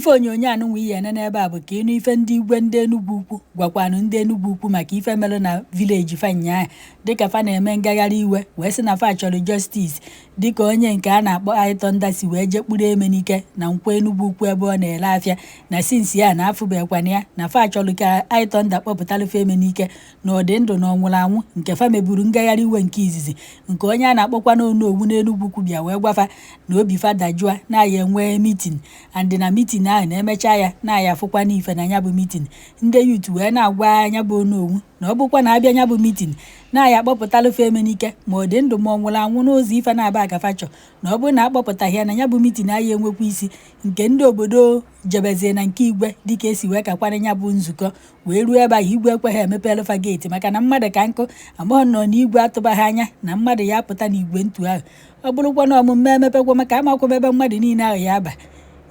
Ife onyonyo anụnwa ihe ene n'ebe a bụ ka ịnụ ife ndị igwe ndị Enugwu Ukwu gwakwanụ ndị Enugwu Ukwu maka ife melụ na village fa nyaa, dịka fa na-eme ngagharị iwe wee sị na fa chọrọ justice, dịka onye nke a na-akpọ iThunder si wee jee kpụrụ Emenike na Nkwọ Enugwu Ukwu ebe ọ na-ere afịa, na since ya na afụbekwana ya, na fa chọrọ ka iThunder kpọpụtalụfe Emenike na ọ dị ndụ na ọ nwụrụ anwụ. Nke fa meburu ngagharị iwe nke izizi, nke onye a na-akpọkwa n'Onowu n'Enugwu Ukwu bịa wee gwafa na obi fa dajụa, na ya enwee meeting, and na meeting ahụ na-emecha ya na ya afụkwa n'ife na ya bụ meeting. Ndị youth wee na-agwa ya bụ Onowu na ọ bụkwa na abịa ya bụ meeting na ya akpọpụtalụfe Emenike, ma ọ dị ndụ ma ọ nwụrụ anwụ, n'ụzọ ife na-aba akafa chọ, na ọ bụrụ na akpọpụtaghị ya na ya bụ meeting anyị enwekwa isi. Nke ndị obodo jebezie na nke igwe, dịka esi wee kakwara ya bụ nzukọ wee ruo ebe ahụ, igwe ekweghị emepere fa gate maka na mmadụ ka nkụ amaghị nọ na igwe atụbaghị anya na mmadụ ya apụta n'igwe ntu ahụ. Ọ bụrụkwa na ọmụme emepekwa maka amakwa ebe mmadụ niile ahụ ya aba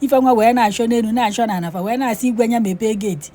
ife nwa wee na-achọ n'elu, na-achọ na anafa, wee na-asị igwe nya mepee gate.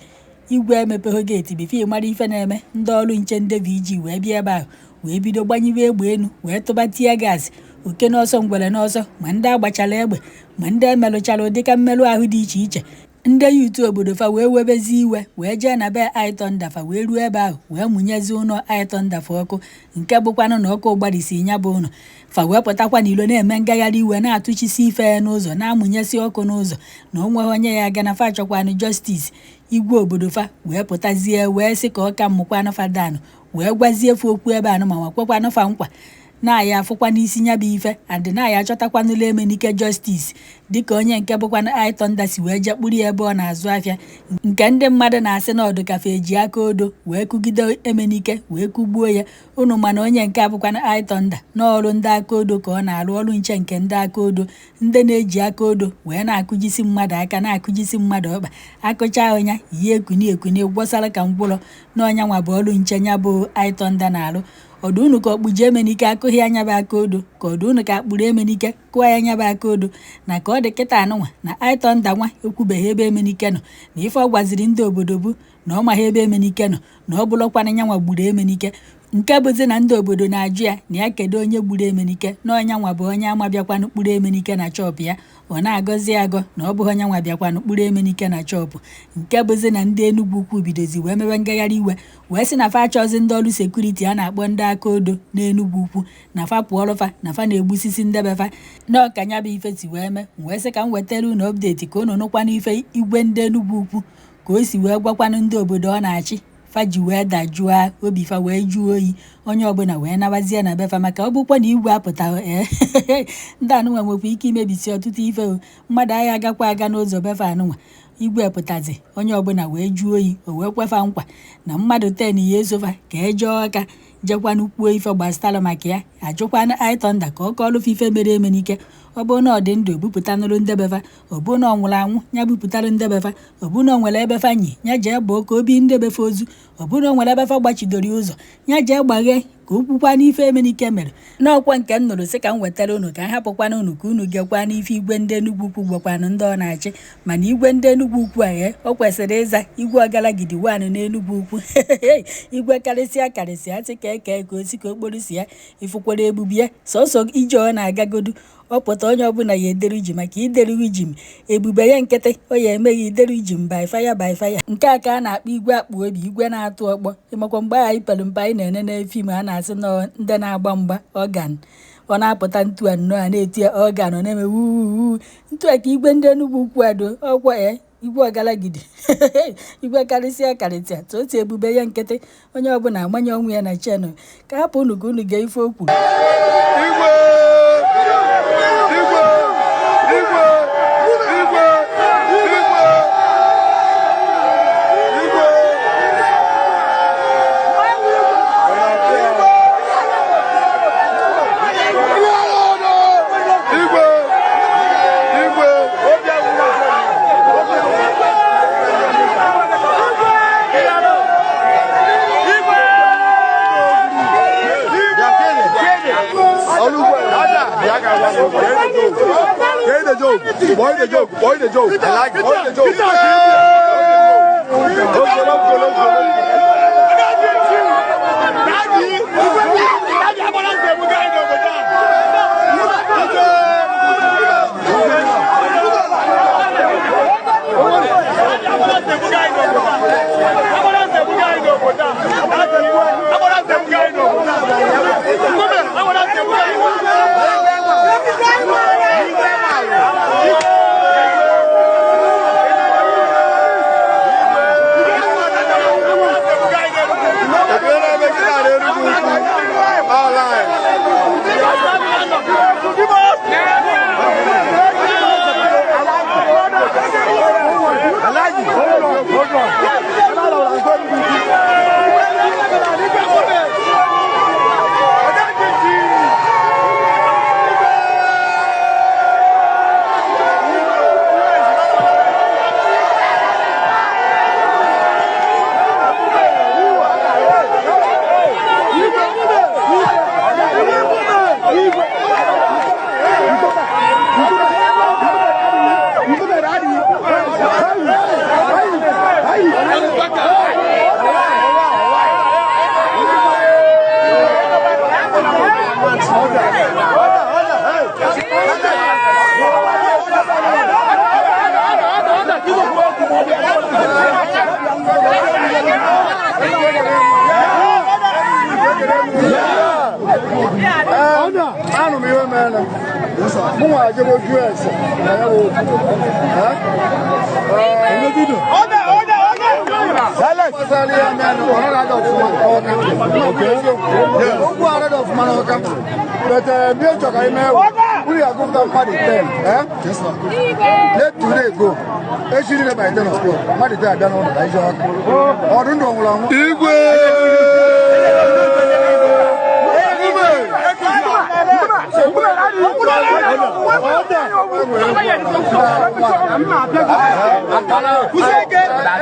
Igwe emepegho gate before mara ife na-eme, ndị ọrụ nche ndị VG wee bịa ebe ahụ wee bido gbanyiwe egbe elu, wee tụba tear gas, oke n'ọsọ, ngwere n'ọsọ. Ma ndị agbachara egbe, ma ndị emerụchara ụdịka mmerụ ahụ dị iche iche. Ndị youth obodo fa wee webezi iwe, wee jee na be iThunder. Fa wee ruo ebe ahụ wee mụnyezi ụlọ iThunder fa ọkụ, nke bụkwanụ na ọkụ gbarisi ya bụ ụlọ. Fa wee pụtakwa n'ilo na-eme ngagharị iwe, na-atụchisi ife n'ụzọ, na-amụnyesi ọkụ n'ụzọ, na o nweghị onye ya aga, na fa chọkwanụ justice. Igwe obodo fa wee pụtazie wee sị ka ọ ka mmụkwanụ fa danụ, wee gwazie fa okwu ebe anụ, ma kwekwanụ fa nkwa na-aya afụkwa n'isi ya bụ ife, and na-aya achọtakwanụla Emenike justice, dịka onye nke bụkwanụ iThunder si wee jee kpụrụ ya ebe ọ na-azụ afịa, nke ndị mmadụ na-asị na ọdụ kafe eji aka odo wee kụgide Emenike wee kụgbuo ya. Unu mana onye nke abụkwanụ iThunder n'ọrụ ndị aka odo ka ọ na-arụ, ọrụ nche nke ndị aka odo, ndị na-eji aka odo wee na-akụjisi mmadụ aka, na-akụjisi mmadụ ọkpa, akụcha ọnya yi ekuni ekuni gwọsara ka ngwụrọ. Na ọnya nwa bụ ọrụ nche ya bụ iThunder na-arụ. Ọdụ unu ka ọkpụji Emenike akụghị anya bụ aka odo, ka ọdụ unu ka akpụrụ Emenike kụọ ya anya bụ aka odo. Na ka ọ dị kịta anụnwa na iThunder nwa ekwubeghị ebe Emenike nọ, na ife ọ gwaziri ndị obodo bụ na ọ maghị ebe Emenike nọ, na ọ bụrụkwana nyanwa gburu Emenike. Nke bụzi na ndị obodo na-ajụ ya na ya kedu onye gburu Emenike, na ọnya nwa bụ onye ama bịakwanụ kpụrụ Emenike na shop ya. Ọ na-agọzi agọ na ọ bụghị onye nwa bịakwanụ kpụrụ Emenike na shop. Nke bụzi na ndị Enugwu Ukwu bidozi wee mewe ngagharị iwe, wee sị na fa achọzi ndị ọrụ security a na-akpọ ndị aka odo n'Enugwu Ukwu, na fa pụọrọ fa, na fa na-egbusisi ndebe fa. Na ọkanya bụ ife si wee mee, wee sị ka m wetara unu update ka unu nụkwanụ ife igwe ndị Enugwu Ukwu ka o si wee gwakwanụ ndị obodo ọ na-achị, fa ji wee dajụa obi fa, wee jụọ oyi, onye ọbụla wee nabazie na befa. Maka ọ bụkwa na igwe apụta, ee, ndị anụnwa nwekwa ike imebisi ọtụtụ ife o, mmadụ agha agakwa aga n'ụzọ befa anụnwa. Igwe pụtazi, onye ọbụla wee jụọ oyi, o wee kwefa nkwa na mmadụ 10 ya esofa ka ejee ọka jekwanụ kwuo ife gbasara maka ya, ajụkwanụ iThunder ka ọ kọọlụfa ife mere Emenike. Ọ bụrụ na ọ dị ndụ, ebupụtanụrụ ndebefa; ọ bụrụ na ọ nwụrụ anwụ, ya bupụtalụ ndebefa; ọ bụrụ na ọ nwere ebe fa nyi, ya jee bụọ ka obi ndebefa ozu; ọ bụrụ na o nwere ebe fa gbachidoro ụzọ, ya jee gbaghee ka o kwukwa n'ife Emenike mere. N'ọkwa nke m nụrụ sị ka m wetara unu, ka m hapụkwana unu ka unu gekwa n'ife igwe ndị Enugwu Ukwu gwakwanụ ndị ọ na-achị. Mana igwe ndị Enugwu Ukwu a, ee, o kwesịrị ịza igwe ọgalagidi wanụ n'Enugwu Ukwu, igwe karịsịa karịsịa, sị ka eke ka osi ka okporo si ya ifụkwara ebube ya sọsọ ije ọ na-agagodu, ọ pụta onye ọbụla ya ederu ji maka ideru ji m ebube ya nkịtị, ọ ya emeghị ideru ji m by fire by fire. Nke a ka a na-akpọ igwe akpụ obi, igwe na-atụ ọkpọ. Ịmakwa mgbe anyị pere mpe, anyị na-enene film a na-asị nọ ndị na-agba mgba ọgan, ọ na-apụta ntu a nnọọ, a na-eti ya ọgan, ọ na-eme wuuu ntu a. Ka igwe ndị Enugwu Ukwu ado ọkwa ya igwe ọgalagidi, igwe karịsịa karịsịa tụ otu ebube ya nkịtị, onye ọbụla amanye ọnwụ ya na channel. Ka hapụ unu ka unu gee ife o kwuru. Igwe! Igwe! Igwe! Igwe! Igwe! Igwe! Igwe! Igwe! Boy the joke, boy the joke, I like boy the joke. Okay, okay, okay. Mụnwa ajego jụọ ese na ya bụ okwu. Gbasara ya mere ọ na-ada ọfụma n'Ọka. Okwu arada ọfụma n'Ọka. But ndị chọrọ ka ime wuri agụpụta mmadụ 10. Let today go. Echi niile by 10 o'clock. Mmadụ 10 abịa n'ụlọ ka ije Ọka. Ọdụ ndụ nwụrụ anwụ. Igwe!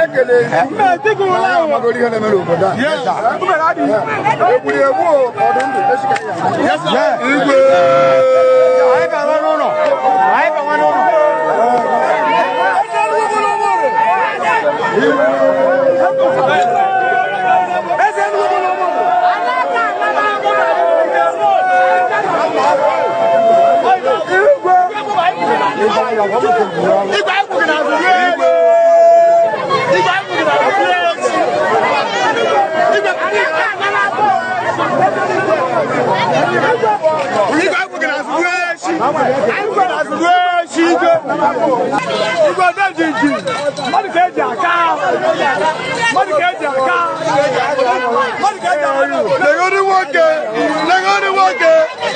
Ekele ihe na-eme n'obodo a. Egburu egbu ọdụ ndụ echi ka ya. Igwe! Legodi nwoke,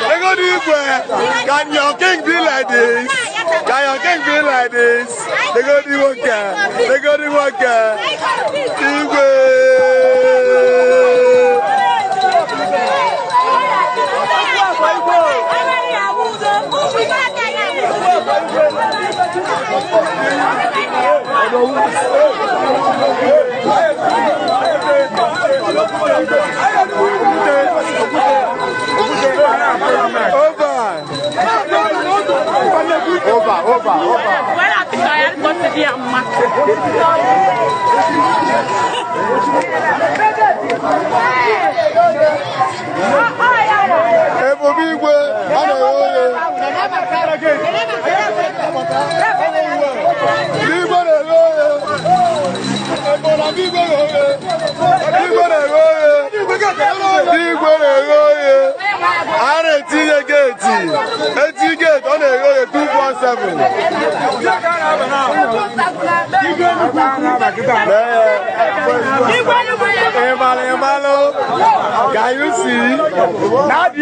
legodi igwe. Can your king be like this? Can your king be like this? Legodi nwoke, legodi nwoke. Igwe. Over. Over, over, Ebube igwe, a na-eghe oghe. Igwe na-eghe oghe. Igwe na-eghe oghe. Igwe na-eghe oghe. Igwe na-eghe oghe. A na-etinye geeti. Eti geeti, ọ na-eghe oghe 247. Ịmalụ ịmalụ. Can you see?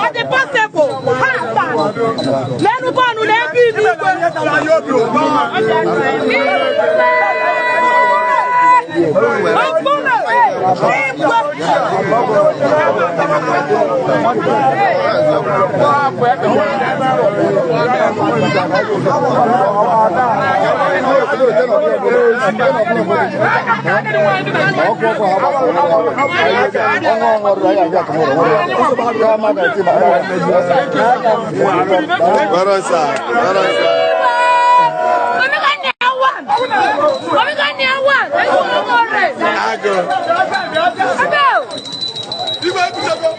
Ọ dị possible? Ha taa. Lẹ́nu bọ́ọ̀nù lẹ́bí ìlú igwe. Barosa, Barosa. Agụ. Igwe ekwuchego.